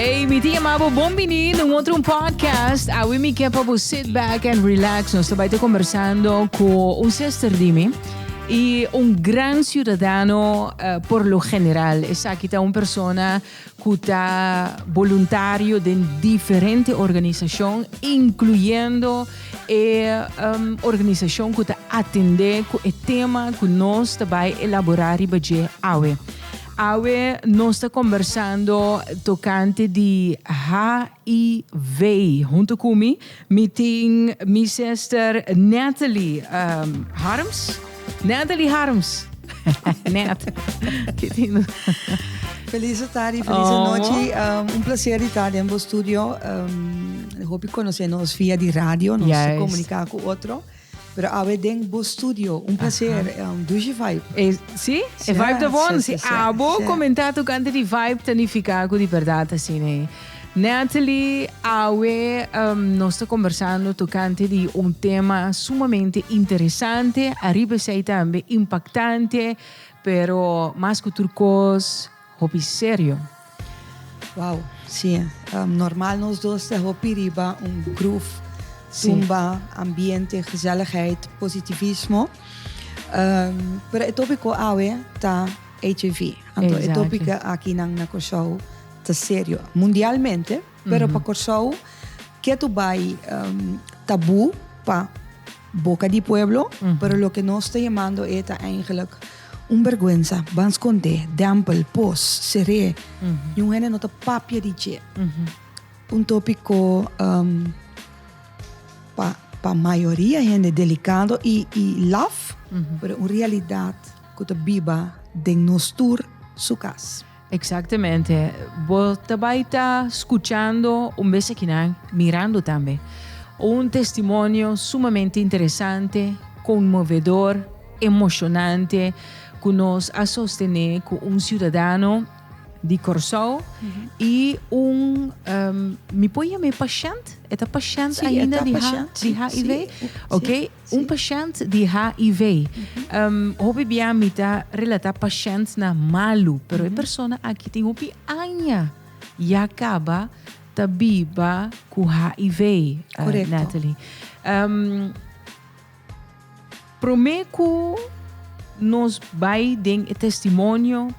Hey, mi ta yama bo bon bini na un otro podcast. Awe mi ke pa bo sit back and relax. Nos ta bai ta conversando cu un sister di mi y un gran ciudadano por lo general. Esaki ta un persona cu ta boluntario den diferente organisacion, incluyendo e organisacion cu ta atende cu e tema cu nos ta bai elabora riba dje awe. Awe nos ta combersando tocante di HIV. Hunto cu mi, mi tin mi sister Natalie Harms. Natalie Harms. Nat. Feliz tardi, feliz nochi. Un placer di ta den bo studio. Hopi conoce nos via di radio, nos ta comunica cu otro. Pero awe den bo studio, un placer, dushi vibe. E, si? E vibe ta bon? Si abo comenta tocante di vibe ta nifica cu di berdad asina e. Natalie, awe nos ta conversando tocante di un tema sumamente interesante, ariba esey tambe impactante, pero mas cu tur cos hopi serio. Wow, si. Normal nos dos ta hopi riba un groove, tumba, ambiente, gezelligheid, positivismo. Pero e topico awe ta HIV. Anto e topico aki nan na Kòrsou ta serio. Mundialmente, pero pa Kòrsou ketu bai tabu pa boca di pueblo, pero loke nos ta yamando e ta eigenlijk un berguensa, ban skondé, dèmpel, pos, seré, niun hende no ta papia di dje. Un tópiko pa pa mayoria hende delikado i i laf, pero un realidat ku ta biba den nos tur su kas. Exactamente. Bo ta bai ta scuchando un bes akinan, mirando tambe. Un testimonio sumamente interesante, conmovedor, emocionante cu nos a sostene cu un ciudadano di Corsou y un, mi por yam'e pashent? E ta pashent ainda di HIV? Ok. Un pashènt di HIV. Hopi bia mi ta relatá pashènt na malu, pero e persona aki tin hopi aña ya kaba ta biba ku HIV, Natalie. Promé ku nos bai den e testimonio,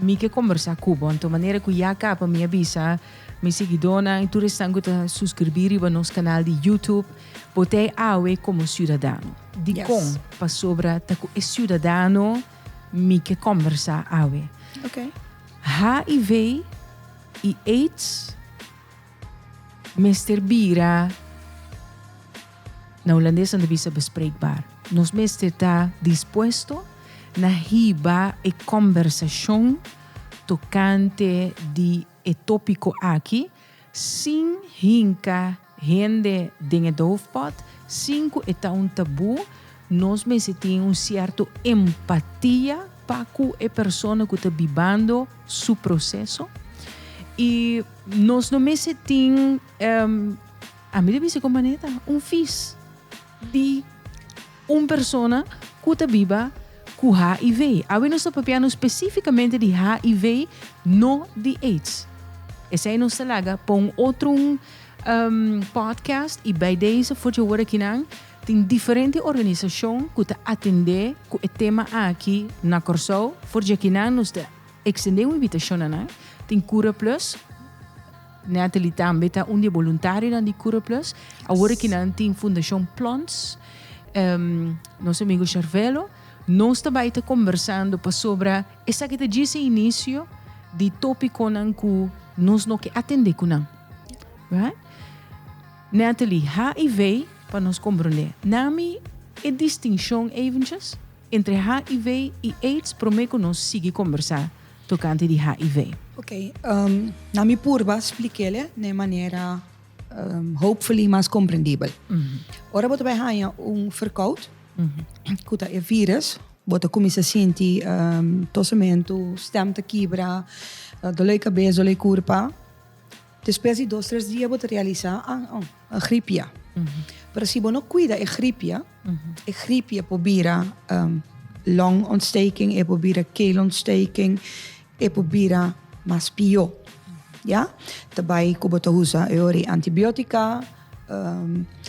Mi ke kombersá ku bo. Anto manera ku ya kaba mi a bisa mi siguidónan i tur esnan ku ta suskribí riba nos kanal di YouTube, bo ta e awe komo siudadano. Dikon? Pasobra ta ku e siudadano mi ke kombersá awe. HIV i AIDS mester bira. Na hulandes nan ta bisa bespreekbaar. Nos mester ta dispuesto na hiba e kombersashon tokante di e topiko aki sin hinka hende den e doofpot, sin ku e ta un tabú. Nos mester tin un sierto empatia pa ku e persona ku ta bibando su proseso i nos no mester tin. Ami ta bisa ku manera un fis di un persona ku ta biba ku HIV. Awe nos ta papiando spesífikamente di HIV, no di AIDS. Esei nos ta laga pa un otro podcast i bai deze for dje ora kinan tin diferente organisashon ku ta atendé ku e tema aki na Kòrsou. For dje kinan nos ta ekstendé un invitashon na nan. Tin Cura Plus. Natalie tambe ta un di e boluntarionan di Cura Plus. Awor aki nan tin Fundashon Plons, nos amigo Charvelo. Nos ta bai ta kombersando pasobra esaki ta djis e inisio di topikonan ku nos no ke atende ku nan. Right? Natalie, HIV, pa nos komprondé, nami e distinshon eventjes entre HIV i AIDS promé ku nos sigui kombersá tokante di HIV. Ok, na mi purba splik'el na e manera hopefully mas komprendibel. Ora bo ta bai haña un verkoud, ku ta e virus, bo ta kuminsá sinti tosementu, stèm ta kibra, doló di kabes, doló di kurpa. Despues di dos tres dia bo ta realisá, ah, oh, un gripia. Pero si bo no kuida e gripia, E griepje por bira longontsteking, e por bira keelontsteking, e por bira mas pió. Ya? Ta bai ku bo ta usa e ora antibiotica.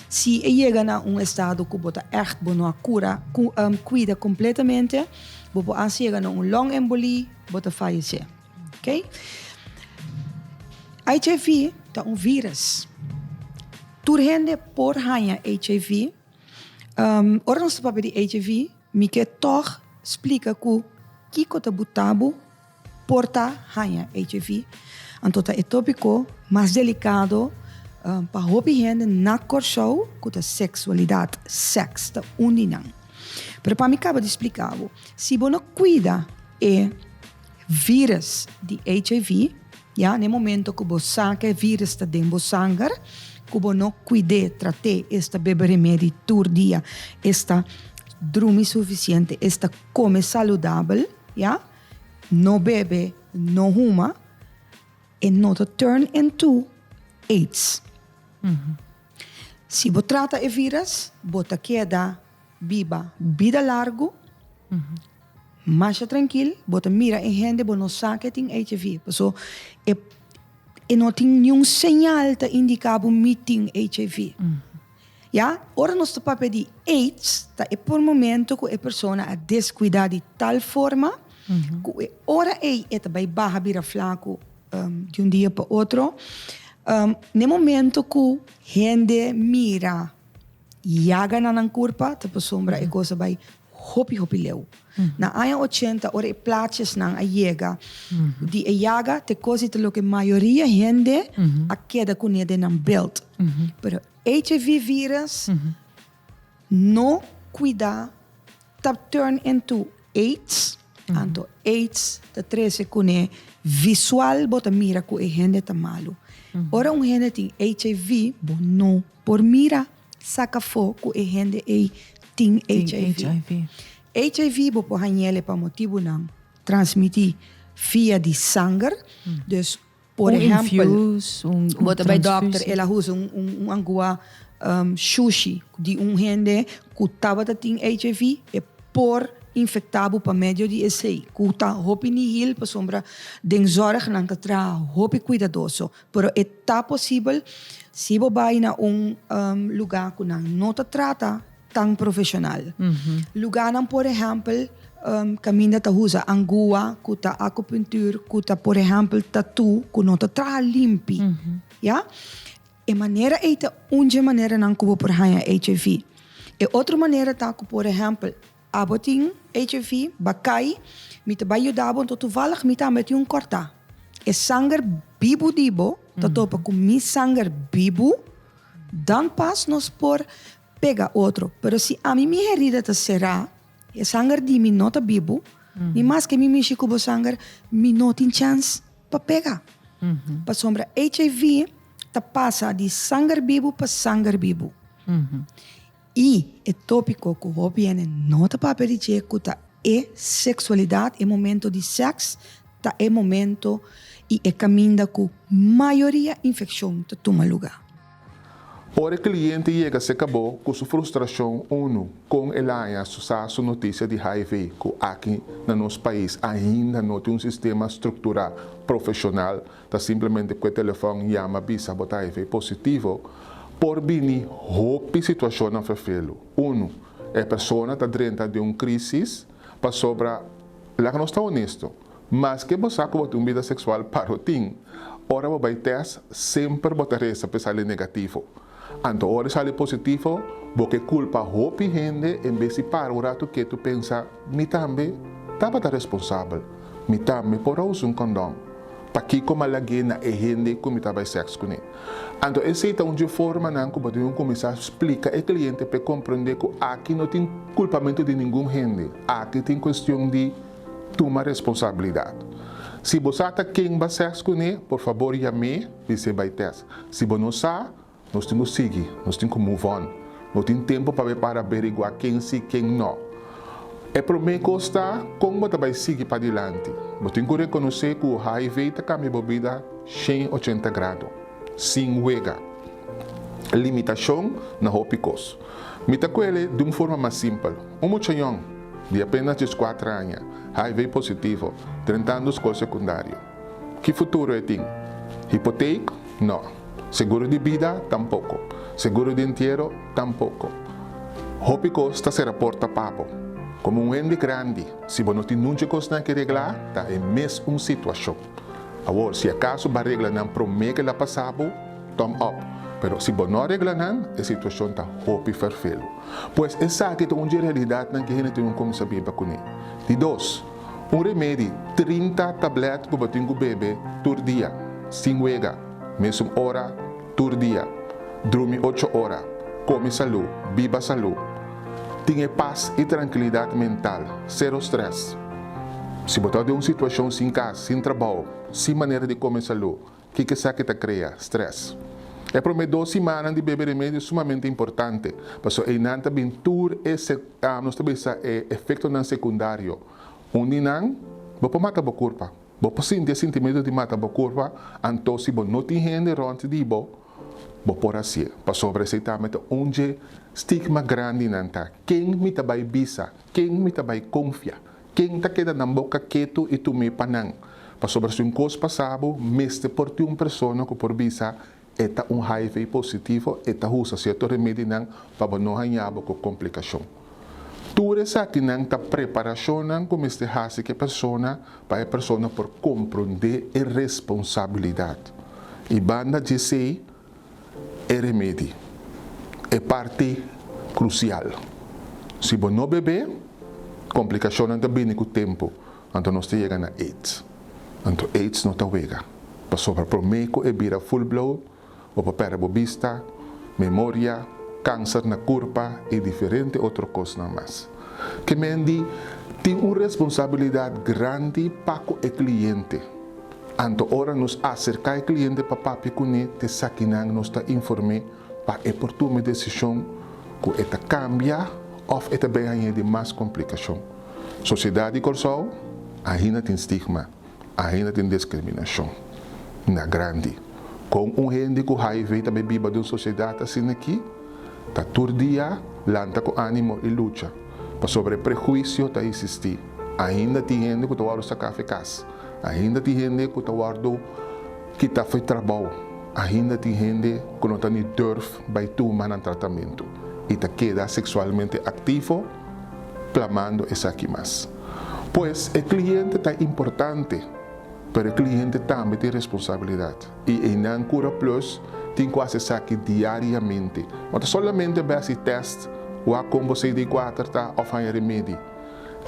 Si e yega na un estado ku bo ta echt bo no a kura, ku, kuida kompletamente, bo por hasta yega na un longembolie, bo ta fayesé. Ok? HIV ta un virus. Tur hende por haña HIV. Ora nos ta papia di HIV, mi ke tòg splika ku kiko ta buta bo por ta haña HIV. Anto ta e tópiko mas delikado pa hopi hende na Kòrsou ku ta seksualidat, sèks ta un di nan. Pero pa mi kaba di splika bo, si bo no kuida e vírus di HIV, ya, na e momento ku bo sa ku e vírus ta den bo sanger, ku bo no kuid'é, trat'é, esta bebe remedi tur dia, esta drumi sufisiente, esta kome saludabel, ya, no bebe, no huma, e no ta turn into aids. Si bo trata e virus, bo ta keda biba bida largu, masha trankil, bo ta mira e hende, bo no sa ke tin HIV. Paso e e no tin niun señal ta indica bo mi tin HIV. Ya, ora nos ta papia di aids, ta e por momento ku e persona a deskuidá di tal forma ku e ora ei e ta bai baha bira flaku di un dia pa otro. Na e momento ku hende mira yaga na nan kurpa ta pasobra e kos a bai hopi hopi leu. Na aña ochenta ora e plaatjesnan a yega di e yaga te kos di ta loke mayoria hende a keda kuné den nan belt. Pero HIV virus no cuida ta turn into AIDS. Anto AIDS ta trece cune visual bo ta mira cu e hende ta malo. Ora un hende tin HIV bo no por mira saca afo cu e hende ey tin HIV. HIV bo por hañele pa motibonan transmiti via di sanger. Dus Por Un ehempel, infuus, un bo ta bai dokter, transfusie. el a usa un angua shushi di un hende ku tabata tin HIV, e por infecta bo pa medio di esei, ku ta hopi nihil pasobra den zorg nan ta traha hopi kuidadoso. Pero e ta posibel si bo bai na un luga ku nan no ta trata tan profesional. Luganan por ehempel caminda ta usa angua cu ta acupuntuur cu ta por ehempel tattoo cu no ta traha limpi. Ya? E manera ey ta un dje maneranan cu bo por haña HIV. E otro manera ta cu por ehempel abo tin HIV, ba cay, mi ta bay yuda bo enton toevallig mi tambe tin un corta. E sanger bibu di bo ta topa cu mi sanger bibu, dan pas nos por pega otro. Pero si ami mi herida ta será, e sanger di mi no ta bibu, ni maske mi mishi ku bo sanger, mi no tin chèns pa pega. Pasobra HIV ta pasa di sanger bibu pa sanger bibu. I e tópiko ku hopi hende no ta papia di dje ku ta e seksualidat, e momento di sèks, ta e momento i e kaminda ku mayoria infekshon ta tuma lugá. Ora e kliente yega serka bo ku su frustrashon unu kon el haña su sa su notisia di hiv ku aki na nos pais ainda no tin un sistema strukturá profeshonal ta simplemente ku e telefòn yama bisa bo ta hiv positivo por bini hopi situashonnan ferfelu. Unu, e persona ta drenta den un krisis pasobra laga nos ta honesto Maske bo sa ku bo tin un bida seksual parotin, ora bo bai tèst semper bo ta resa p'e sali negativo. Anto ora e sali positivo, bo ke kulpa hopi hende en bes di para un ratu ketu pensa, Mi tambe tabata responsabel, mi tambe por a usa un kondòm. Pakiko m'a lag'é na e hende ku mi ta bai sèks kuné? Anto esei ta un dje formanan ku bo tin ku kuminsá splika e kliente p'e komprendé ku aki no tin kulpamentu di ningun hende, aki tin kuestion di. Tuma responsabilidat. Si bo sa ta ken ba sèks kuné, por fabor yam'é, bis'é bai tèst. Si bo no sa, nos tin ku sigui, nos tin ku move on. No tin tempu pa bai para averiguá ken si, ken no. E promé kos ta kon bo ta bai sigui padilanti. Bo tin ku rekonosé ku HIV ta kambia bo bida 180 grado, sin wega. Limitashon na hopi kos. Mi ta kuele di un forma mas simpel. Un mucha yòn, di apenas dieskuater aña, HIV positivo, drentando skol sekundario. Ki futuro e tin? Hipoteek? No. Seguro di bida? Tampoko. Seguro di entiero? Tampoko. Hopi kos ta sera porta pa bo. Komo un hende grandi, si bo no tin nunchi kosnan ki reglá, ta e mes un situashon. Awor, si akaso bo a regla nan promé ku el a pasa bo, thumb up. Pero si bo no a regla nan, e situashon ta hopi ferfelu. Pues esaki ta un dje realidatnan ku hende tin ku kuminsá biba kuné. Di dos, un remedi, 30 tablèt ku bo tin ku bebe tur dia, sin wega, mesun ora, tur dia. Drumi ocho ora, kome salú, biba salú. Tin e pas i trankilidat mental, sero strès. Si bo ta den un situashon sin kas, sin trabou, sin manera di kome salú, Kiko esaki ta krea? Stress. E promé dos simannan di bebe remedio sumamente importante, pasobra einan ta bin tur e nos ta bisa e efektonan sekundario. Un di nan, bo por mata bo kurpa. Bo por sinti e sintimentu di mata bo kurpa, anto si bo no tin hende rònt di bo, bo por hasié. Pasobra esei tambe ta un dje stigma grandinan ta, ken mi ta bai bisa? Ken mi ta bai konfia? Ken ta keda nan boka ketu i tum'é pa nan? Pasobra si un kos pasa bo, mester por tin un persona ku por bisa, E ta un hiv positivo, e ta usa sierto remedinan pa bo no haña bo ku komplikashon. Tur esakinan ta preparashonnan ku mester hasi ku e persona pa e persona por komprondé e responsabilidat. I banda djesei, e remedi, e parti krusial. Si bo no bebe, komplikashonnan ta bini ku tempu, anto nos ta yega na aids. Anto aids no ta wega, pasobra promé ku e bira full blown, bo por pèrdè bo bista, memoria, kanser na kurpa i diferente otro kosnan mas. Ke men di tin un responsabilidat grandi pa ku e kliente. Anto ora nos aserká e kliente pa papia kuné, te esakinan nos ta inform'é pa e por tuma e desishon ku e ta kambia òf e ta bai hañ'é den mas komplikashon. Sosiedat di Kòrsou ainda tin stigma, ainda tin diskriminashon na grandi. Kon un hende ku hiv ta bai biba den un sosiedat asina aki? Ta tur dia lanta ku ánimo i lucha, pasobra e prehuisio ta eksistí. Ainda tin hende ku ta wòrdu saká af'e kas. Ainda tin hende ku ta wòrdu kita fo'i trabou. Ainda tin hende ku no ta ni durf bai tuma nan tratamentu i ta keda seksualmente aktivo plamando esaki mas. Pues e kliente ta importante, pero e kliente tambe tin responsabilidat i einan Cura Plus tin ku hasi esaki diariamente. No ta solamente bai hasi tèst, wak kon bo CD4 ta òf haña remedi.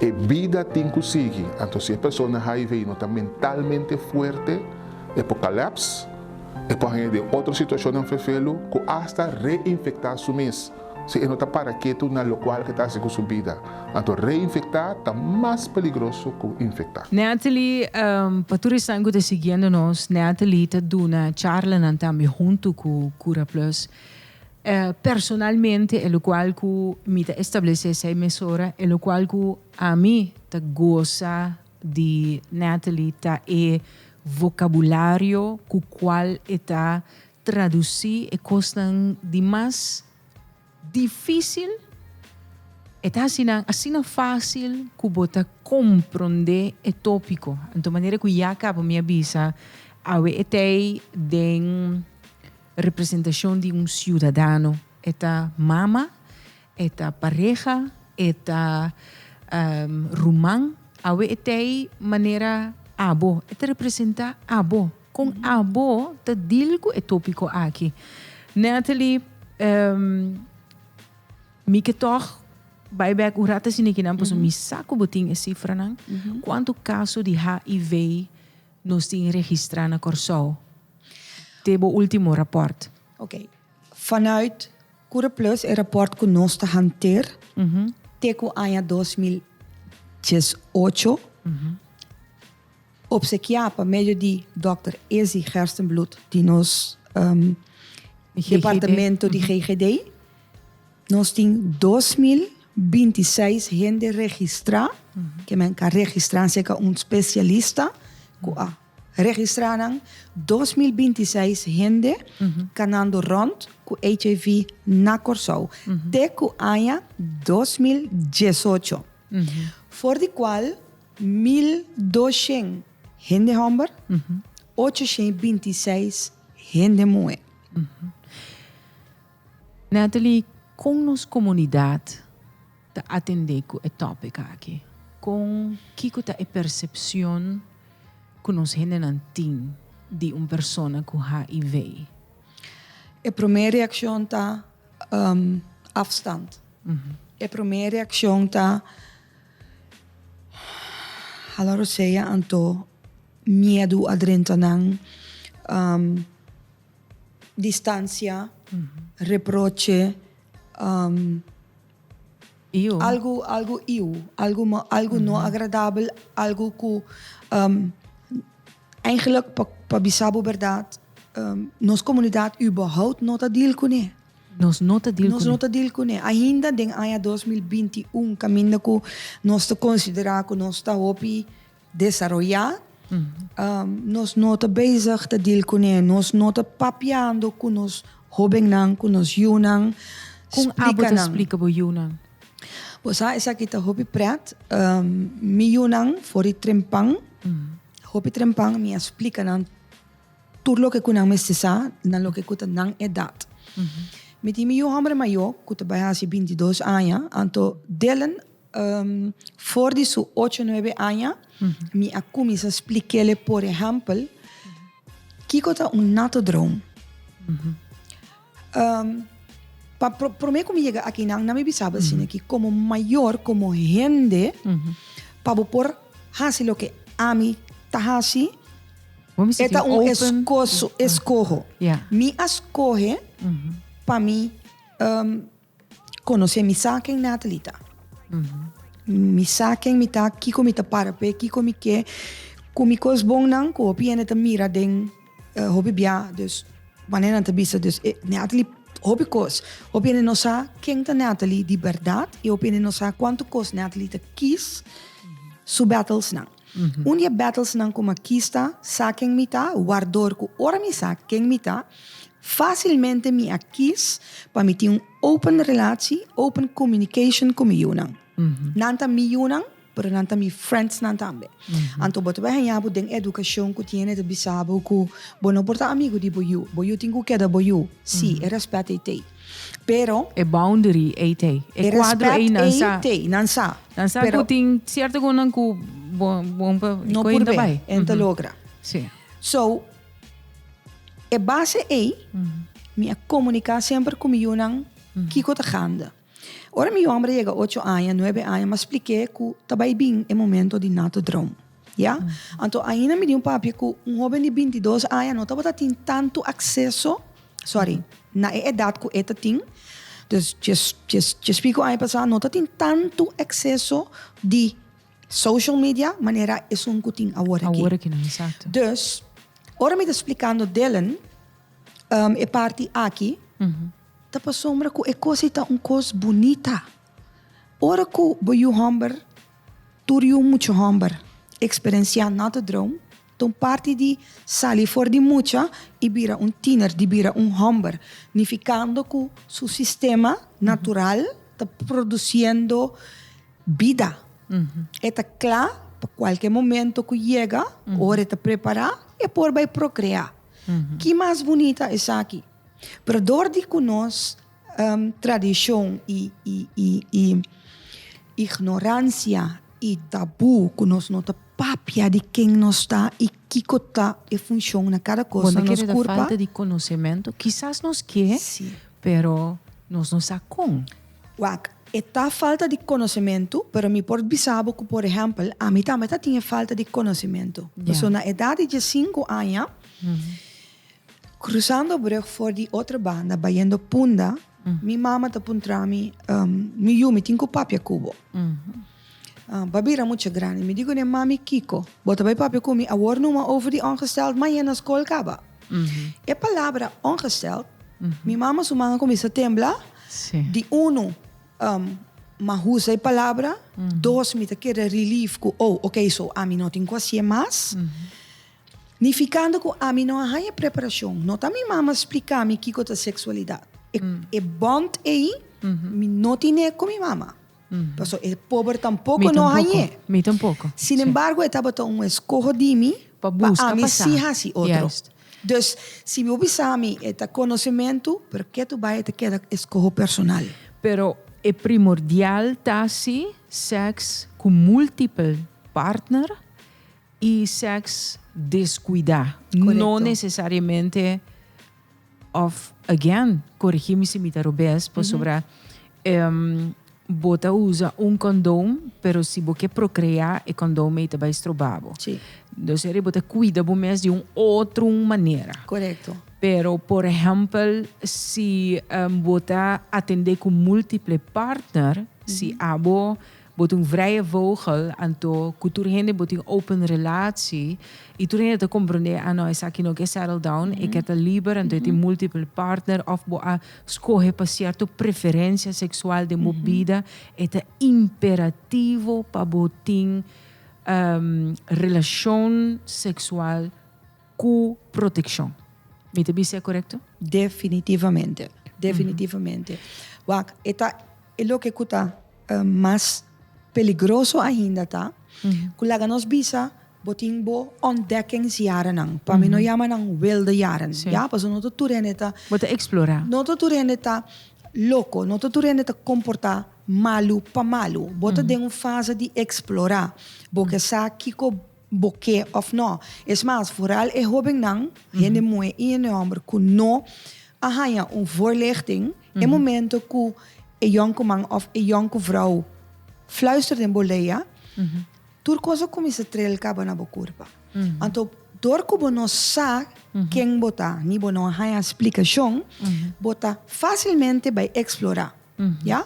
E bida tin cu sigui, anto si e persona hiv no ta mentalmente fuerte, e por collapse, e por haña den otro situacionnan ferfelu cu hasta reinfecta su mes, si e no ta para ketu na locual cu e ta haci cu su bida. Anto reinfecta ta mas peligroso cu infecta. Natalie, pa tur esnan cu ta siguiendo nos, Natalie ta duna charlanan tambe hunto cu Cura Plus. Personalmente e locual cu mi ta establece esey mesora, e locual cu ami ta goza di Natalie ta e vocabulario cu cual e ta traduci e cosnan di mas dificil, e ta haci nan asina facil cu bo ta compronde e topico. Anto manera cu ya caba mi a bisa awe e tey den Representashon di un siudadano. E ta mama, e ta pareha, e ta ruman. Awe e t'ei manera abo. E ta representá abo. Kon abo ta deal ku e tópiko aki? Natalie, mi ke tòg bai bèk un rato asina kinan pasobra mi sa ku bo tin e sifranan. Kuantu kaso di HIV nos tin registrá na Kòrsou? Te bo ultimo raport. Ok. Vanuit Cura Plus e raport ku nos ta hanteer te ku aña 2018 obsekiá pa medio di dòkter Izzy Gerstenbluth di nos departamento di GGD. Nos tin 2026 hende registrá, ke men ka registrá serka un spesialista ku a Registrá nan 2026 hende kanando rònt ku HIV na Kòrsou te ku aña 2018, for di kual 1200 hende hòmber, 826 hende muhé. Natalie, kon nos komunidat ta atendé ku e topic aki? Kon, kiko ta e persepshon ku nos hendenan tin di un persona ku HIV? E promé reakshon ta afstand. E promé reakshon ta hala rosea anto miedu a drenta nan, distansia, reproche. Iu. Algu, algu iu, algu, algu no agradabel, algu ku eigenlijk pa, pa bisa bo bèrdat, nos komunidat überhaupt no ta deal kuné. Nos no ta deal Nos no ta deal kuné. Ainda den aña 2021 kaminda ku nos ta konsiderá ku nos ta hopi desaroyá, nos no ta bezig ta deal kuné. Nos no ta papiando ku nos hóbennan, ku nos yunan. Kon abo ta splika bo yunan? Bo sa esaki ta hopi prèt. Mi yunan for di trempan, hopi trempan mi a splika nan tur loke ku nan mester sa na loke ku ta nan edat. Mi tin mi yu hòmber mayó ku ta bai hasi 22 aña, anto Dylan for di su ocho nuebe aña mi a kuminsá splik'é por ehèmpel kiko ta un natodroom. Pa promé ku mi yega akinan nan mi bisaba asina ki komo mayor, komo hende pa bo por hasi loke ami ta hasi e ta un eskoho. Mi a skohe pa mi Konosé mi sa ken Natalie ta. Mi sa ken mi ta, kiko mi ta para p'e, kiko mi ke. Ku mi kos bonnan ku hopi hende ta mira den hopi bia. Dus wanneer nan ta bisa dus Natalie hopi kos. Hopi hende no sa ken ta Natalie di bèrdat i hopi hende no sa kuantu kos Natalie ta kis su battlesnan. Un di e battlesnan ku mi a kis ta sa ken mi ta, wardor ku ora mi sa ken mi ta, Fásilmente mi a kis pa mi tin un open relatie, open communication ku mi yunan. Nan ta mi yunan, pero nan ta mi friendsnan tambe. Anto bo ta bai haña bo den edukashon ku tiene ta bisa bo ku bo no por ta amigu di bo yu, bo yu tin ku keda bo yu. Sí, e rèspèt ei t'ei. Pero. E boundary ei t'ei. E kuadro ei nan sa. E rèspèt ei t'ei, nan sa. Nan sa ku tin sierto konan ku bo bo no por bai. No por ta logra. Sí. So. E base ei, mi a komuniká semper ku mi yunan kiko ta ganda. Ora mi yu hòmber a yega ocho aña, nuebe aña, mi a splik'é ku ta bai bin e momento di nato droom. Ya? Anto ainda mi di un papia ku un hóben di 22 aña no tabata tin tantu akseso, sorry, na e edat ku e ta tin, dus djes, djes, djes piko aña pasá no ta tin tantu akseso di social media manera esun ku tin awor aki. Awor aki nan, exacto. Dus, ora mi ta splikando Dylan um, e parti aki, ta pasobra ku e kos ei ta un kos bunita. Ora ku bo yu hòmber, tur yu mucha hòmber, eksperensiá nòt a droom, ta un parti di sali for di mucha i bira un tiner, di bira un hòmber, nifikando ku su sistema natural ta produsiendo Bida. E ta kla pa kualke momento ku yega, ora e ta prepará, e por bai prokreá. Ki mas bunita esaki? Pero dor di ku nos tradishon i i ignoransia i tabú ku nos no ta papia di ken nos ta i kiko ta e funshon na kada kos na nos kurpa. Bo no kere ta falta di konosementu? Kisas nos ke, pero nos no sa kon. Wak, e ta falta di konosementu, pero mi por bisa bo ku, por ehèmpel, ami tambe ta tin e falta di konosementu. Pasobra na edat di diesinku aña, krusando brùg for di otro banda bayendo Punda, mi mama ta puntra mi, Mi yu, mi tin ku papia ku bo. Bo a bira mucha grandi. Mi di kuné, Mami, kiko? Bo ta bai papia ku mi awor numa over di ongesteld maña na skol kaba? E palabra ongesteld, mi mama su man a kuminsá tembla. Di unu, m'a husa e palabra. Dos, mi ta kere relief ku, oh, oké, so ami no tin ku hasié mas. Nifikando ku ami no a haña preparashon. No ta mi mama splika mi kiko ta seksualidat. E bond ei, mi no tine ku mi mama. Paso e pober tampoco no hañ'é. Mi tampoco. Sin embargo, e tabata un eskoho di mi. Pa Pa buska ami pa sa. si hasi otro. Juist. Dus si bo bisa mi e ta konosementu, pero ke tu bai e ta keda eskoho personal. Pero e primordial ta si sèks ku multiple partner i sèks deskuidá. No Korekto. nesesariamente òf again, korigí mi si mi ta robes, pasobra bo ta usa un kondom, pero si bo ke prokreá e kondom ei ta bai stroba bo. Sí. Dus eri bo ta kuida bo mes di un otro manera. Korekto. Pero por ehèmpel si bo ta atendé ku múltiple partner, si abo bo ta un vrije vogel, anto ku tur hende bo tin open relatie i tur hende ta komprondé, ah no, esaki no ke settle down, e ke ta liber, anto e tin múltiple partner òf bo a skohe pa sierto preferensia seksual den bo bida, e ta imperativo pa bo tin relashon seksual ku protekshon. Mi ta bisa e korekto? Definitivamente, definitivamente. Wak, e ta e loke ku ta mas peligroso ainda ta ku laga nos bisa bo tin bo ontdekkingsjarennan. Pa mi no yama nan wilde jaren, ya, pasobra no ta tur hende ta. Bo ta eksplorá. No ta tur hende ta loko, no ta tur hende ta komportá malu pa malu. Bo ta den un fase di eksplorá. Bo ke sa kiko Bo ke òf no. Es mas, vooral e hóbennan, hende muhé i hende hòmber, ku no a haña un voorlichting, e momento ku e yònkuman òf e yònkuvrouw fluister den bo lea, tur kos a kuminsá trel kaba na bo kurpa. Anto, dor ku bo no sa ken bo ta, ni bo no a haña splikashon, bo ta fásilmente bai eksplorá. Ya?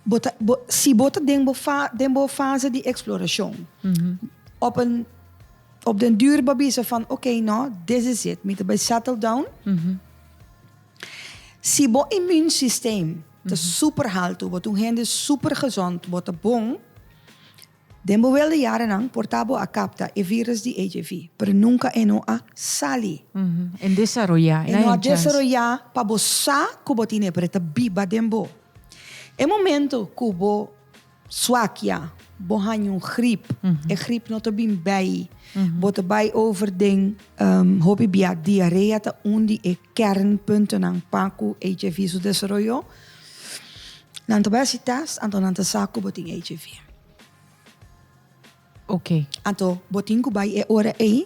Bo ta, bo, si bo ta den bo fa, den bo fase di eksplorashon, op een, op den duur bo bisa van oké no, this is it, mi ta bai settle down. Si bo immuunsysteem ta super haltu, bo ta un hende super gezond, bo ta bon, Den bo welde jarennan por ta bo a kapta e virus di HIV, pero nunka e no a sali. En desaroyá, E no a desaroyá pa bo sa ku bo tin e, pero e ta biba den bo. E momento ku bo swakia, bo haña un grip, e grip no ta bin bei, bo ta bai over den hopi bia diarea ta un di e kernpuntonan pa ku HIV su desaroyo. Nan ta bai hasi tèst, anto nan ta sa ku bo tin HIV. Oké. Anto bo tin ku bai e ora ei,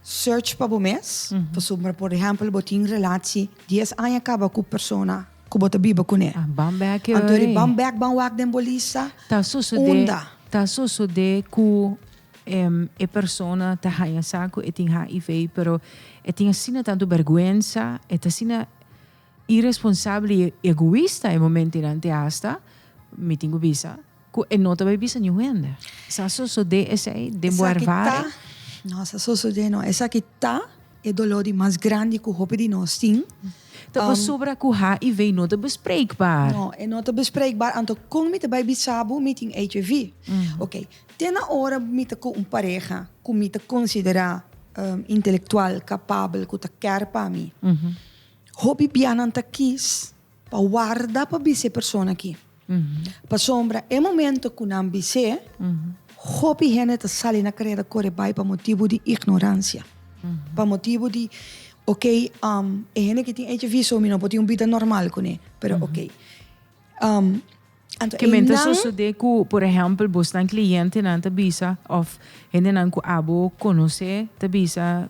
search pa bo mes, pasobra por ehèmpel bo tin relatie dies aña kaba ku persona ku bo ta biba kuné. Ah, ban bèk e ora Anto ei. ban bèk ban wak den bo lista, Ta sosodé, unda? ta sosodé ku e persona ta haña sa ku e tin HIV, pero e tin asina tantu bèrgwensa, e ta asina Iresponsabel i egoista e momentonan te hasta, mi tin ku bisa, ku e no ta bai bisa niun hende. Sa sosodé esei den bo Esaki ta, ervaring? no sa sosodé no, esaki ta e doló di mas grandi ku hopi di nos tin. Ta pasobra ku HIV no ta bespreekbaar. No, e no ta bespreekbaar, anto kon mi ta bai bisa bo mi tin HIV? Oké, te na ora mi ta ku un pareha ku mi ta konsiderá intelektual, kapabel, ku ta kèr pa mi. Hopi bianan ta kis pa warda pa bisa e persona aki. Pasobra e momento ku nan bis'é, hopi hende ta sali na kareda kore bai pa motibu di ignoransia. Pa motibu di, oke, e hende ki tin HIV so mi no por tin un bida normal kuné, pero oke. Anto Ke men ta einan. sosodé ku, por ehèmpel, bosnan klientenan ta bisa òf hendenan ku abo konosé ta bisa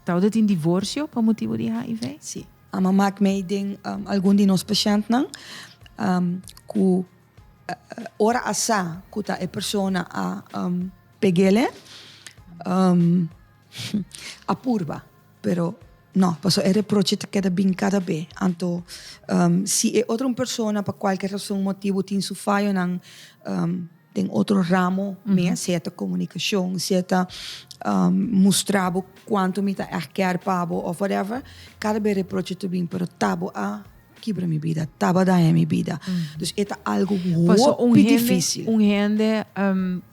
tawata tin divorsio pa motibu di HIV? Sí. Ama mak mei den algun di nos pashèntnan ku ora a sa ku ta e persona a peg'ele a purba. Pero no, pasobra e reproche ta keda bin kada be. Anto si e otro un persona pa kualke rason motibu tin su fayonan den otro ramo mes, sea ta komunikashon, sea ta mustra bo kuantu mi ta ègt kèr pa bo òf whatever, kada be reproche ta bin, pero ta bo a kibra mi bida, ta bo a daña mi bida. Dus e ta algu hopi difísil. Un hende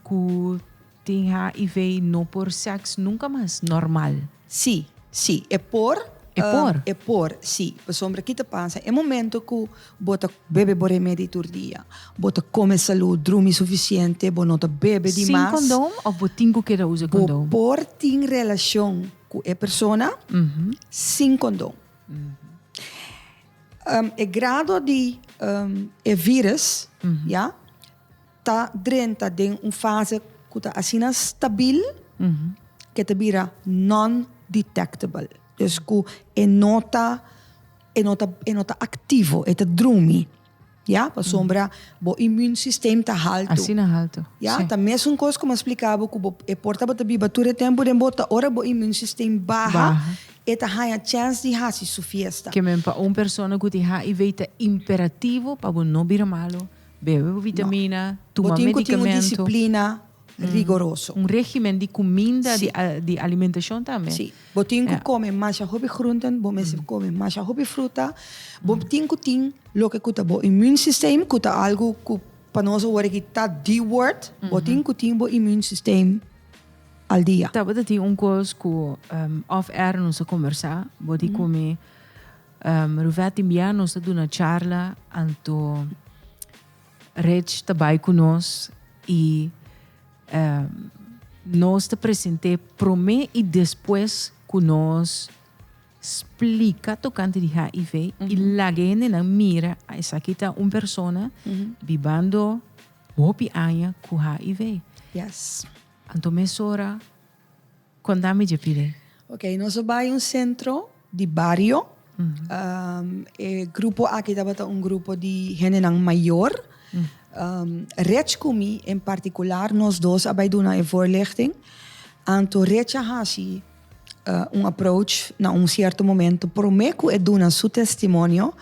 ku Tin HIV no por seks nunka mas normal. Sí, sí, e por, E por? E por, si. Pasobra ki ta pasa? E momento ku bo ta bebe bo remedi tur dia, bo ta kome salú, drumi sufisiente, bo no ta bebe Sin dimas. kondom òf bo tin ku keda usa Bo kondom? por tin relashon ku e persona sin kondom. E grado di e virus, ya, ta drenta den un fase ku ta asina stabil ke ta bira non-detectable. Dus ku e no ta e no ta e no ta aktivo, e ta drumi. Ya, pasobra bo immuunsysteem ta haltu. Asina haltu, Ya, si. ta mesun kos ku mi a splika bo ku bo e por tabata biba tur e tempu den bo ta ora bo immuunsysteem baha, Baha. e ta haña chèns di hasi su fiesta. Ke men pa un persona ku tin HIV ta imperativo pa bo no bira malu. Bebe bo vitamina, tuma Bo tin ku tin un medicamento. disiplina rigoroso. Un regimen di kuminda, Si. di alimentacion tambe. Si. Bo tin ku Ja. kome masha hopi groenten, bo mester kome masha hopi fruta. Bo tin ku tin loke ku ta bo immuunsysteem, ku ta algu ku pa nos awor aki ta di word. Bo tin ku tin bo immuunsysteem al dia. Tabata tin un kos ku off air nos a kombersá, bo di ku mi Ruvette tin bia nos ta duna charla anto Rich ta bai ku nos i nos ta present'é promé i despues ku nos splika tokante di HIV i laga e hendenan mira esaki ta un persona bibando hopi aña ku HIV. Yes. Anto mesora Konta mi dje pide. Ok, nos a bai un sentro di bario. E grupo aki tabata un grupo di hendenan mayor. Rech ku mi en partikular, nos dos a bai duna e voorlichting. Anto Rech a hasi un approach na un sierto momento promé ku e duna su testimonio.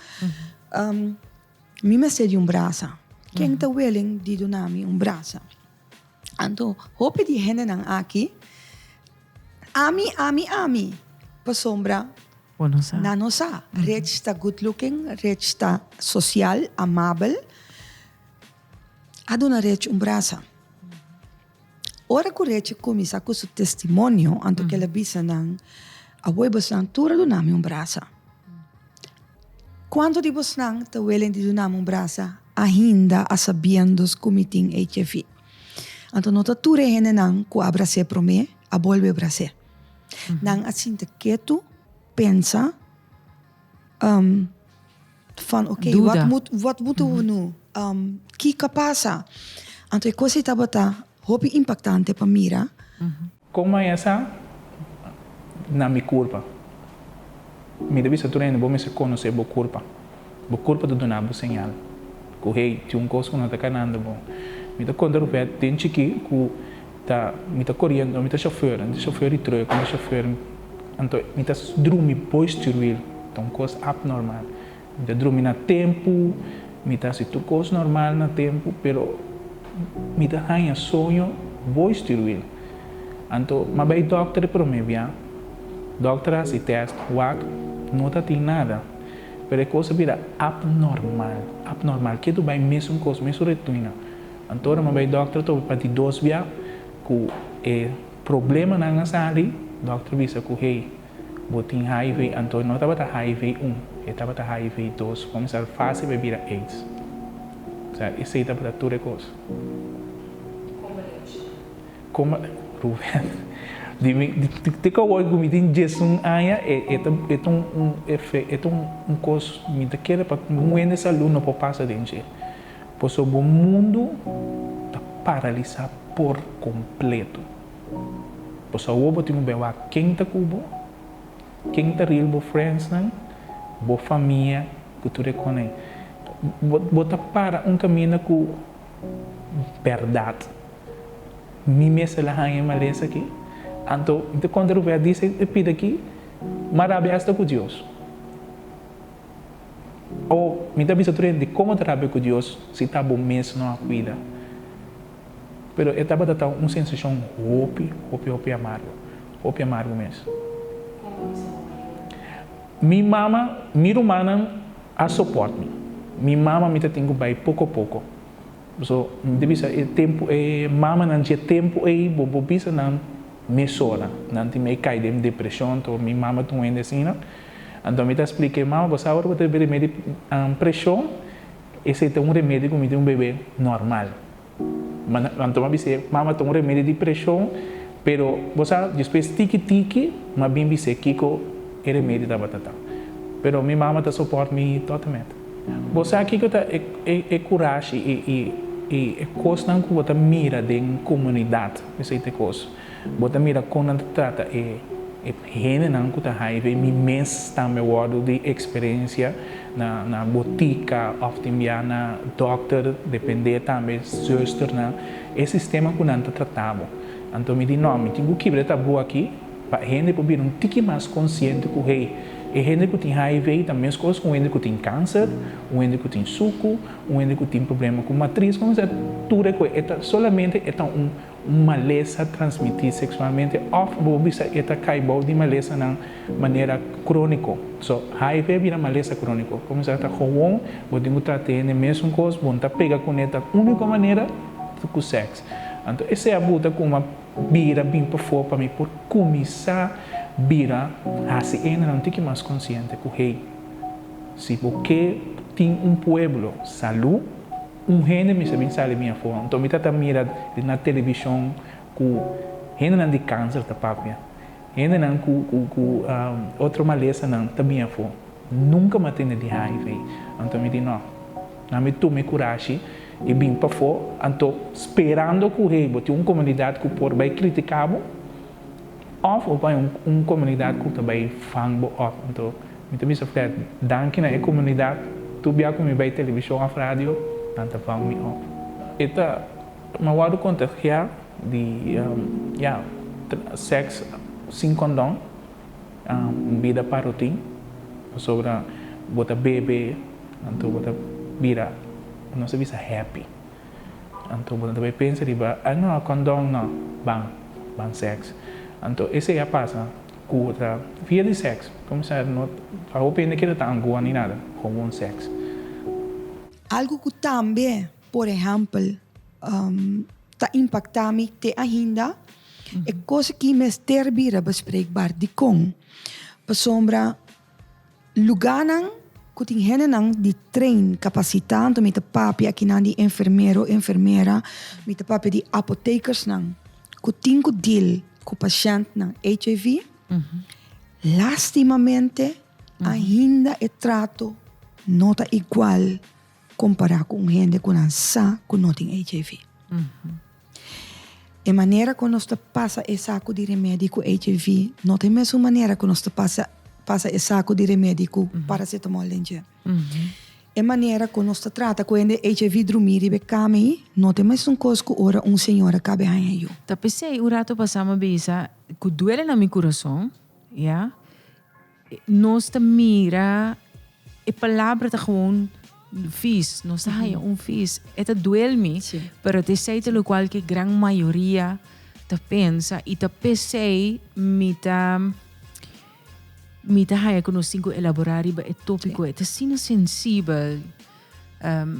Mi mester di un brasa. Ken ta willing di duna mi un brasa? Anto hopi di hendenan aki, ami, ami, ami, pasobra Bo no sa. nan no sa. Rich ta good looking, Rich ta social, amabel. A duna Rich un brasa. Ora ku Rich a kuminsá ku su testimonio, anto kel a bisa nan, Awor bosnan tur a duna mi un brasa. Kuantu di bosnan ta willing di duna mi un brasa ainda a sabiendos ku mi tin HIV? Anto no ta tur e hendenan ku a bras'é promé a bolbe bras'é. Nan a sinta ketu, pensa, van oké, Duda. wat moet, wat moeten we nu? Kiko a pasa? Anto e kos ei tabata hopi impaktante pa mira. Kon maya sa na mi kurpa? Mi ta bisa tur hende bo mester konosé bo kurpa. Bo kurpa ta duna bo señal ku hey tin un kos ku no ta kanando bon. Mi ta konta Rufet den chikí ku ta mi ta koriendo mi ta shofèr mi ta shofèr di trùk mi ta shofèr anto mi ta drumi boi stuurwiel ta un kos apnormal. Mi ta drumi na tempu mi ta hasi tur kos normal na tempu pero mi ta haña soño boi stuurwiel. Anto m'a bai dòkter e promé bia, dòkter a hasi tèst, wak, no ta tin nada. Pero e kos a bira apnormal, apnormal. Ke tu bai mesun kos, mesun retuina. Anto ora m'a bai dòkter topa pa di dos bia ku e problemanan a sali, dòkter bisa ku hey, bo tin hiv. Anto no tabata hiv un, e tabata hiv dos. Kuminsá fásil pa e bira aids. Osea, esei tabata tur e kos. Como Ruben, di mi, te cu awor cu mi tin diesun aña, e e ta e ta un un efe e ta un un cos mi ta kere pa un hende salud no por pasa den dje. Pasobra bo mundo ta paralisa por completo. Pasobra awor bo tin cu bay wak ken ta cu bo, ken ta real bo friendsnan, bo famia cu tur e conai. Bo bo ta para un caminda cu berdad. Mi mester la haña e malesa aki. Anto mi ta konta Rubén a disa e pida aki, M'a rabia asta ku Dios. O mi ta bisa tur hende, Dikon bo ta rabia ku Dios si ta bo mes no a kuida? Pero e tabata ta un sensashon hopi, hopi, hopi amargo. Hopi amargo mes. Mi mama, mi rumannan a soport mi. Mi mama mi ta tin ku bai poko poko. So, mi ta bisa e tempu e mamanan dje tempu ei bo bo bisa nan mesora. Nan tin mei kai den depresion to mi mama ta un hende asina. Anto mi ta splik'é, Mama, bo sa ora bo ta bebe remedi di preshon, esei ta un remedi ku mi tin un bebe normal. Anto mi a bis'é, Mama, ta un remedi di preshon, pero bo sa, despues tiki tiki mi a bin bis'é kiko e remedi tabata ta. Pero mi mama ta soport mi totemet. Bo sa kiko ta e kurashi i e kosnan ku bo ta mira den komunidat, esei ta e kos. Bo ta mira kon nan ta trata e hendenan ku ta hiv. Mi mes tambe wòrdu di eksperensia na na botika òf tin bia na dòkter, dependé tambe zùsternan, e sistema ku nan ta trata bo. Anto mi di nò, mi tin ku kibra e tabú aki pa hende por bira un tiki mas konsiente ku hey, e hende ku tin hiv ta meskos ku un hende ku tin kanser, un hende ku tin suku, un hende ku tin problema ku matris, komo sea tur e kos e ta solamente e ta un Un malesa transmití seksualmente òf bo por bisa e ta kai bou di malesanan manera króniko. So, hiv a bira malesa króniko. Kuminsá ta gewoon, bo tin ku trata hende mesun kos, bo no ta pega kuné, ta úniko manera ta ku sèks. Anto esei a buta ku mi a bira bin pafó pa mi por kuminsá bira hasi hendenan un tiki mas konsiente ku hey, si bo ke tin un pueblo salú, Un hende mester bin sali bin afó. Anto mi ta ta mira na televishon ku hendenan di kanser ta papia, hendenan ku ku ku otro malesanan ta bin afó. Nunka mi a tende di hiv. Anto mi di no, na mi tuma e kurashi i bin pafó. Anto sperando ku hey bo tin un komunidat ku por bai kritiká bo òf bo bai un komunidat ku ta bai fang bo òf. Anto Mi ta bisa Fred, danki na e komunidat, tur bia ku mi bai televishon òf radio, nan ta vang mi òf. E ta, mi a wòrdu kontagiá di, ya, sèks sin kondòn, un bida parotin, pasobra bo ta bebe, anto bo ta bira, nos ta bisa happy. Anto bo no ta bai pensa riba, ah no, kondòn no, ban, ban sèks. Anto esei a pasa. Ku ta via di sèks. Komo sa no ta hopi hende keda ta angua ni nada, gewoon sèks. Algu ku tambe, por ehèmpel, ta impaktá mi te ainda, e kos aki mester bira bespreekbaar. Dikon? Pasobra lugánan ku tin hendenan di train, kapasitá, anto mi ta papia akinan di enfermero, enfermera, mi ta papia di apotekersnan ku tin ku deal ku pashèntnan HIV, lastimamente ainda e trato no ta igual kompará ku un hende ku nan sa ku no tin HIV. E manera ku nos ta pasa e saku di remedi ku HIV no ta e mesun manera ku nos ta pasa pasa e saku di remedi ku paracetamol den dje. E manera ku nos ta trata ku hende HIV drumí riba e kama ei no ta e mesun kos ku ora un señora kabe haña yu. Ta p'esei un rato pasá mi a bisa ku duele na mi kurason, ya, nos ta mira e palabra ta gewoon vies, nos ta haña un vies. E ta duel mi, pero ta esei ta lokual ku e gran mayoria ta pensa i ta p'esei mi ta. Mi ta haña ku nos tin ku elaborá riba e tópiko. E ta asina sensibel.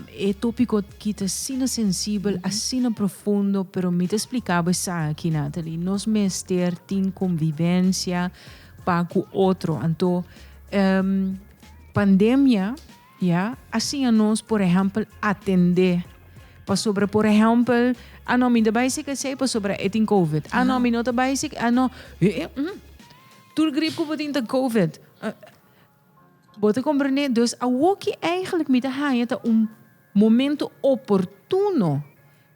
E tópiko aki ta asina sensibel, asina profundo, pero mi ta splika bo esaki, Nathalie. Nos mester tin konvivensia pa ku otro. Anto, pandemia, ya, a siña nos, por ehèmpel, atendé. Pasobra, por ehèmpel, ah no, mi ta bai seka esei pasobra e tin covid. Ah no, mi no ta bai seka, ah no. Tur grip ku bo tin ta covid. Bo ta komprendé? Dus awoki eigenlijk mi ta haña ta un momento oportuno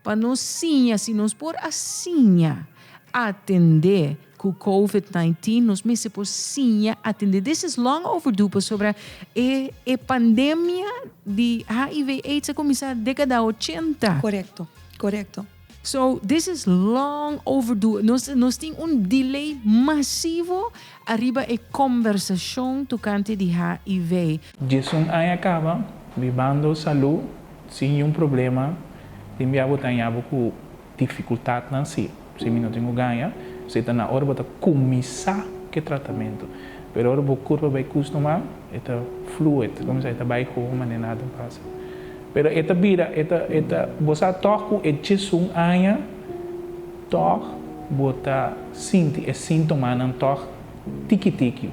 pa nos siña, si nos por a siña atendé ku covid 19, nos mester por siña atendé. This is long overdue pasobra e e pandemia di HIV aids a kuminsá dekada 80. Korekto, korekto. So this is long overdue. Nos nos tin un delay masivo ariba e kombersashon tokante di HIV. 11 aña kaba, bibando salú sin niun problema, tin bia bo ta haña bo ku difikultatnan si, si mi no tin ku gaña, si ta na ora bo ta kuminsá ku e tratamentu. Pero ora bo kurpa bai kustumá, e ta fluid, komo e ta bai gewoon manera nada pasa. Pero e ta bira, e ta, e ta, bo sa tòg ku e 11 aña tòg bo ta sinti e síntomanan tòg tiki tiki.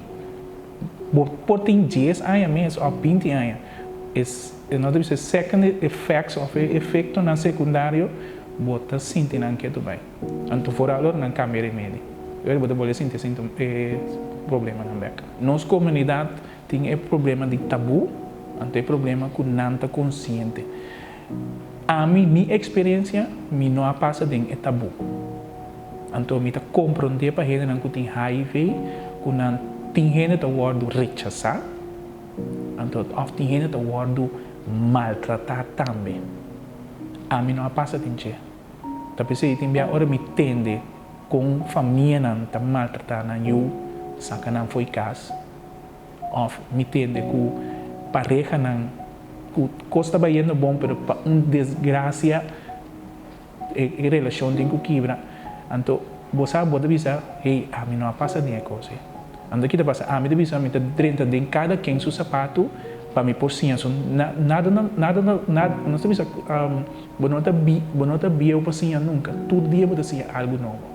Bo por tin 10 aña mes òf 20 aña. Es, nos ta bisa second effects òf e efektonan sekundario bo ta sinti nan ketu bai. Anto vooral ora nan kambia remedi. E ora bo ta bolbe sinti e problemanan bèk. Nos komunidat tin e problema di tabú, anto e problema ku nan ta konsiente. Ami, mi eksperensia, mi no a pasa den e tabú. Anto mi ta komprondé pa hendenan ku tin HIV ku nan tin hende ta wòrdu rechasá, anto òf tin hende ta wòrdu maltratá tambe. Ami no a pasa den dje. Ta p'esei tin bia ora mi tende kon famianan ta maltratá nan yu, saka nan fo'i kas, òf mi tende ku parehanan ku kos ta bayendo bon pero pa un desgrasia e relashon tin ku kibra, anto bo sa bo ta bisa, hey, ami no a pasa den e kos ei. Anto ki ta pasa? Ami ta bisa mi ta drenta den kada ken su sapatu pa mi por siña su nada nada nada nos ta bisa bo no ta bo no ta bieu pa siña nunka, tur dia bo ta siña algu nobo.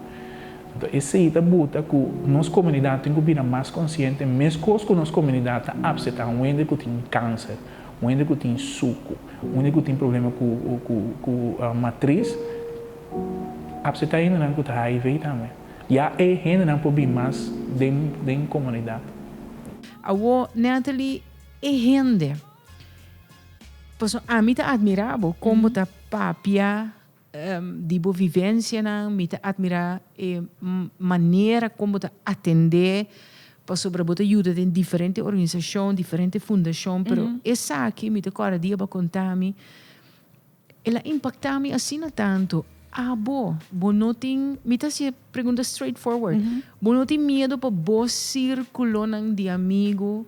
Anto esei ta buta ku nos komunidat tin ku bira mas konsiente meskos ku nos komunidat ta apseptá un hende ku tin kanser, un hende ku tin suku, un hende ku tin problema ku ku ku matris, apseptá hendenan ku ta HIV tambe. Ya e hendenan por bin mas den den komunidat. Awor Natalie, e hende, pasobra ami ta admirá bo kon bo ta papia Di bo vivencianan mi ta admira e manera con bo ta atende pasobra bo ta yuda den diferente organisacion, diferente fundacion, pero esaki mi ta corda dia bo a conta mi, el a impacta mi asina tanto. Abo, bo no tin, mi ta haci e pregunta straight forward, bo no tin miedo pa bo circulonan di amigo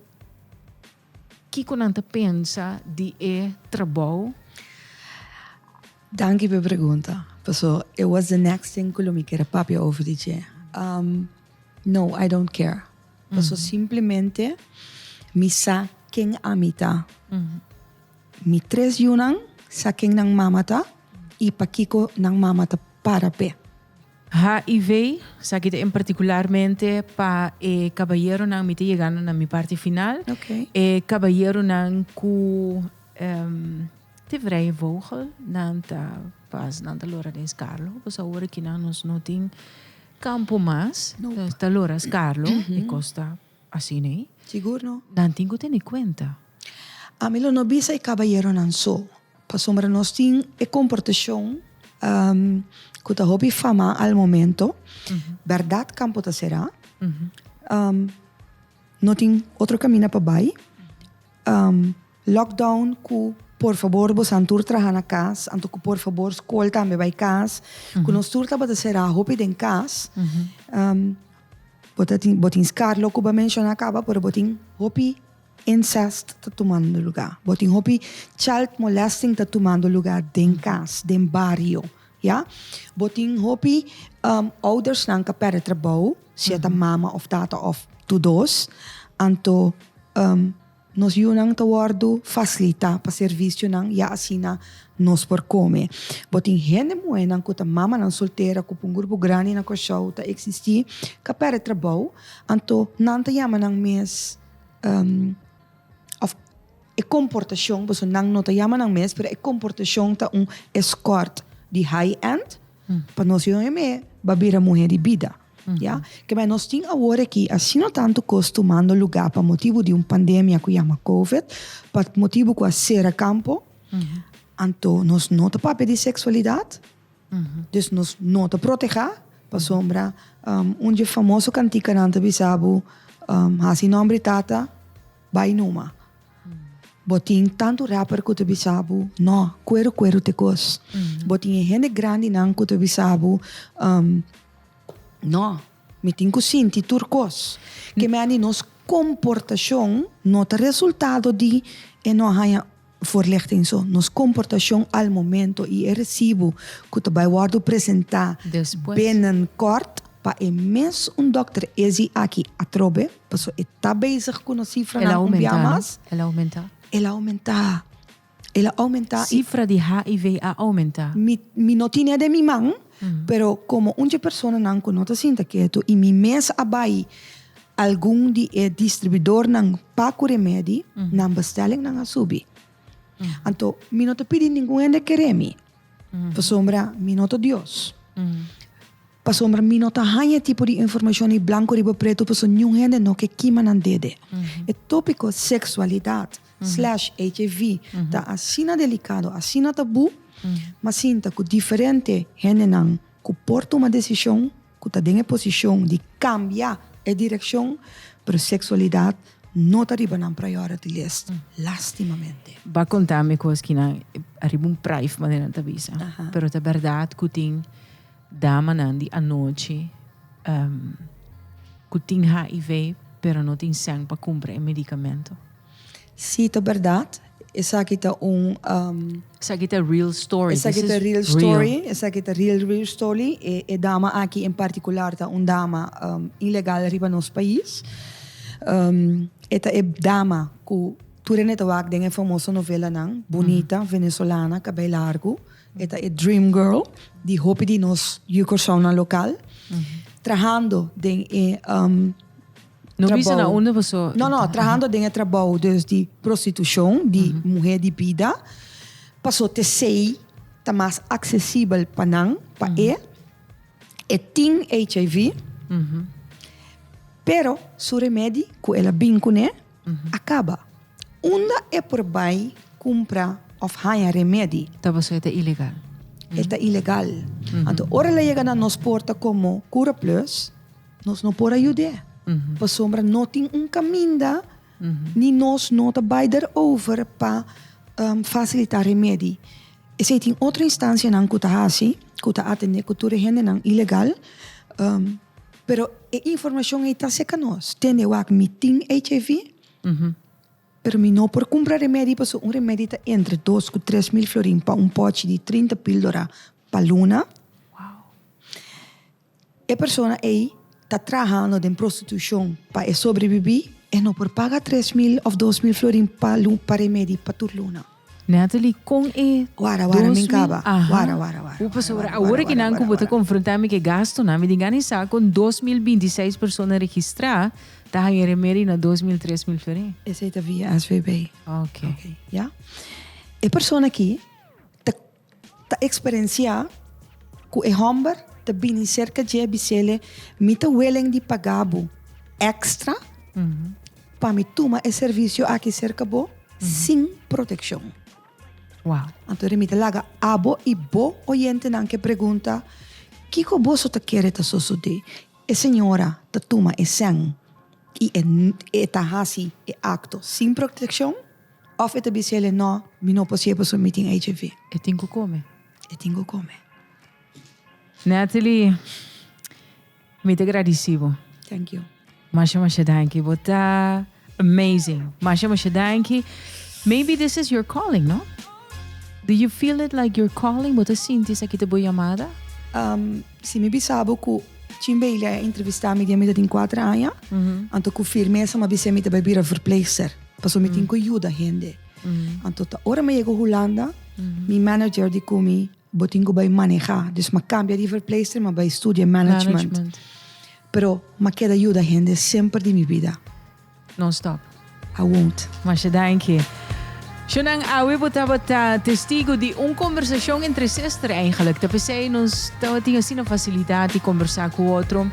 Kiko nan ta pensa di e trabou? Danki pa e pregunta. Paso it was the next thing ku lo mi kier a papia over di dje. No, I don't care. Paso simplemente mi sa ken ami ta. Mi tres yunan sa ken nan mama ta i pakiko nan mama ta para p'e. HIV, esaki ta en partikularmente pa e kabayeronan, mi ta yegando na mi parti final, e kabayeronan ku te vrije vogel, nan ta pas, nan ta lora den Skarlo, pasobra awor aki nan nos no tin kampo mas, ta lora Skarlo, e kos ta asina ei. Sigur no. Nan tin ku tene kuenta. Ami lo no bisa e kabayeronan so, Pasobra nos tin e komportashon ku ta hopi fama al momento. Bèrdat kampo ta será. No tin otro kaminda pa bai. Lockdown ku por fabor bosan tur traha na kas, anto ku por fabor skol tambe bai kas. Ku nos tur tabata será hopi den kas. Bo ta tin bo tin Scarlo ku bo a menshoná kaba, pero bo tin hopi. Incest ta tumando luga. Bo tin hopi child molesting ta tumando luga den cas, den bario, ya. Bo tin hopi oudersnan ka perde trabou, sea ta mama of tata of tur dos. Anto nos yunan ta wordo facilita pa servicionan ya asina nos por come. Bo tin hende muhernan cu ta mamanan soltera cu pa un grupo grandi na Corsou ta existi ka perde trabou, anto nan ta yama nan mes. Of e komportashon, pasobra nan no ta yama nan mes, pero e komportashon ta un eskort di high end pa nos yonge me ba bira muher di bida. Ya? Ke men nos tin awor aki asina tantu kos tumando lugá pa motibu di un pandemia ku yama covid, pa motibu ku a sera kampo, anto nos no ta papia di seksualidat. Dus nos no ta protehá pasobra un dje famoso kantikanan ta bisa bo hasi nòmber di tata bai numa. Bo tin tantu rapper ku ta bisa bo no, kueru kueru te kos. Bo tin e hende grandinan ku ta bisa bo no, mi tin ku sinti tur kos. Ke mende nos komportashon no ta resultado di e no haña. Voorlichting so, nos komportashon al momento i e resibu ku ta bai wòrdu presentá binnenkort pa e mes un dòkter Izzy aki atrobe, pasobra e ta bezig ku nos sifranan un bia mas. El a oumentá. El a oumentá. El a oumentá. Sifra di HIV a oumentá. Mi mi no tine den mi man, pero komo un dje personanan ku no ta sinta ketu i mi mes a bai. Algun di e distribuidornan pa ku remedi, nan bestellingnan a subi. Anto, mi no ta pidi ningun hende kere mi, pasobra mi no ta Dios. Pasobra mi no ta haña e tipo di informashon di blanko riba pretu pasobra niun hende no ke kima nan dede. E topiko seksualidat slash HIV ta asina delikado, asina tabú, ma sinta ku diferente hendenan ku por tuma desishon, ku ta den e posishon di kambia e direkshon, pero seksualidat no ta riba nan priority list, lastimamente. Bo a konta mi kos kinan ariba un prif manera nan ta bisa, pero ta bèrdat ku tin damanan di anochi ku tin HIV pero no tin sèn pa kumpra e medikamento. Sí, ta bèrdat. Esaki ta un. Esaki ta real story. Esaki ta real story. Esaki ta real, real story. E, e dama aki en partikular ta un dama ilegal riba nos pais. E ta e dama ku tur hende ta wak den e famoso novelanan, bunita, venezolana, kabei largu. E ta e dream girl di hopi di nos yu Kòrsounan lokal. Trahando den e No bisa na unda paso. No, no, trahando den e trabou dus di prostitushon, di muhé di bida. Paso t'esei ta mas aksesibel pa nan, pa e. E tin HIV, pero su remedi ku el a bin kuné a kaba. Unda e por bai kumpra òf haña remedi? Ta pasobra e ta ilegal. E ta ilegal. Anto ora el a yega na nos porta komo Cura Plus, nos no por a yud'é. Pasobra no tin un kaminda ni nos no ta bai derover pa fasilitá remedi. Esei tin otro instansianan ku ta hasi, ku ta atendé ku tur e hendenan ilegal. Pero e informashon ei ta serka nos. Tende wak mi tin HIV, pero mi no por kumpra remedi pasobra un remedi ta entre dos ku 3000 florin pa un pòchi di 30 píldora pa luna. E persona ei ta trahando den prostitushon pa e sobrebibí, e no por paga 3000 òf 2000 florin pa pa remedi pa tur luna. Natalie, kon e Wara, wara, min kaba. Wara, wara, wara. Bo pasobra awor aki nan ku bo ta konfrontá mi ku e gastunan, mi tin gana di sa kon 2026 persona registrá ta haña remedi na 2000, 3000 florin. Esei ta via SVB. Ok. Ok, ya. E persona aki ta ta eksperensiá ku e hòmber ta bini serka dje bis'ele, Mi ta willing di paga bo èkstra pa mi tuma e servisio aki serka bo sin protekshon. Wow. Anto mi ta laga abo i bo oyentenan ke pregunta, Kiko boso ta kere ta sosodé? E señora ta tuma e sèn i e ta hasi e akto sin protekshon? Òf e ta bisa el, No, mi no por si'e pasobra mi tin HIV. E tin ku kome. E tin ku kome. Natalie, mi ta gradisí bo. Thank you. Masha masha danki. Bo ta amazing. Masha masha danki. Maybe this is your calling, no? Do you feel it like your calling? Bo ta sinti esaki ta bo yamada? Si mi bisa bo ku Chin Bailey a entrevistá mi dia mi ta tin kuater aña, anto ku firmesa mi a bis'é mi ta bai bira verpleegster, pasobra mi tin ku yuda hende. Anto ta ora mi a yega Hulanda, mi manager di ku mi, Bo tin ku bai manehá. Dus mi a kambia di verpleegster, mi a bai studia management. Pero mi a keda yuda hende semper di mi bida. Non stop. I won't. Masha danki. Shonan, awe bo tabata testigo di un conversacion entre sester eigenlijk. Ta pesey nos tabatin asina facilidad di conversa cu otro.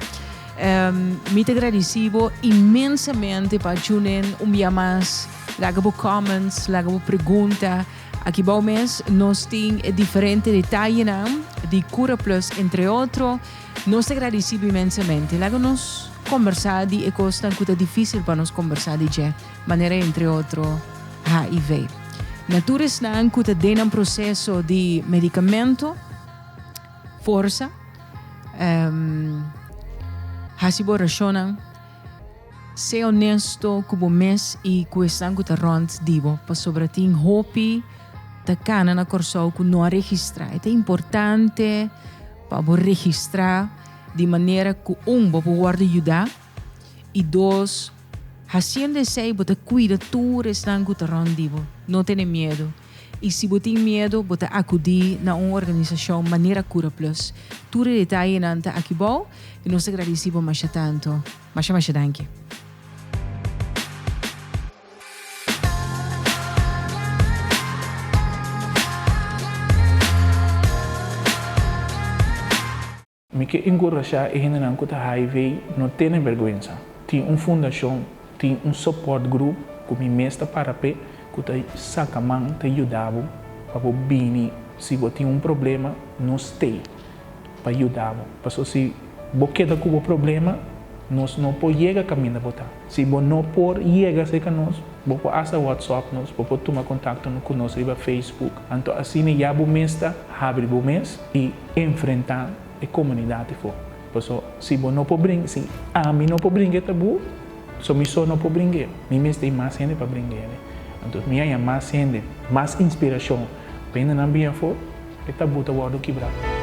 Mi ta gradici bo inmensamente pa tune in un bia mas. Laga bo comments, laga bo pregunta. Aki bou mes nos tin e diferente detayenan di Cura Plus entre otro. Nos ta gradisibo inmensamente. Laga nos kombersá di e kosnan ku ta difísil pa nos kombersá di dje, manera entre otro HIV. Na tur esnan ku ta den nan proseso di medikamento, forsa, hasi bo orashonnan, sea honesto ku bo mes i ku esnan ku ta rònt di bo, pasobra tin hopi ta kana na Kòrsou ku no a registrá. E ta importante pa bo registrá di manera ku un, bo por wòrdu yudá i dos, hasiendo esei bo ta kuida tur esnan ku ta rònt di bo. No tene miedu. I si bo tin miedu, bo ta akudí na un organisashon manera Cura Plus. Tur e detayenan ta aki bou i nos ta gradisí bo masha tantu. Masha masha danki. ke enkurashá e hendenan ku ta HIV no tene bèrgwensa. Tin un fundashon, tin un support group ku mi mes ta para p'e ku ta saka man ta yuda bo pa bo bini si bo tin un problema nos stay pa yuda bo. Paso si bo keda ku bo problema nos no por yega kaminda bo ta. Si bo no por yega serka nos bo por hasta whatsapp nos, bo por tuma kontakto ku nos riba Facebook. Anto asina ya bo mes ta habri bo mes i enfrentá e komunidat afó. Paso si bo no por bring, si ami no por bring'e tabú, so mi so no por bring'e. Mi mester mas hende pa bring'e. Anto mi haña mas hende, mas inspirashon pa hendenan bin afó, e tabú ta wòrdu kibrá.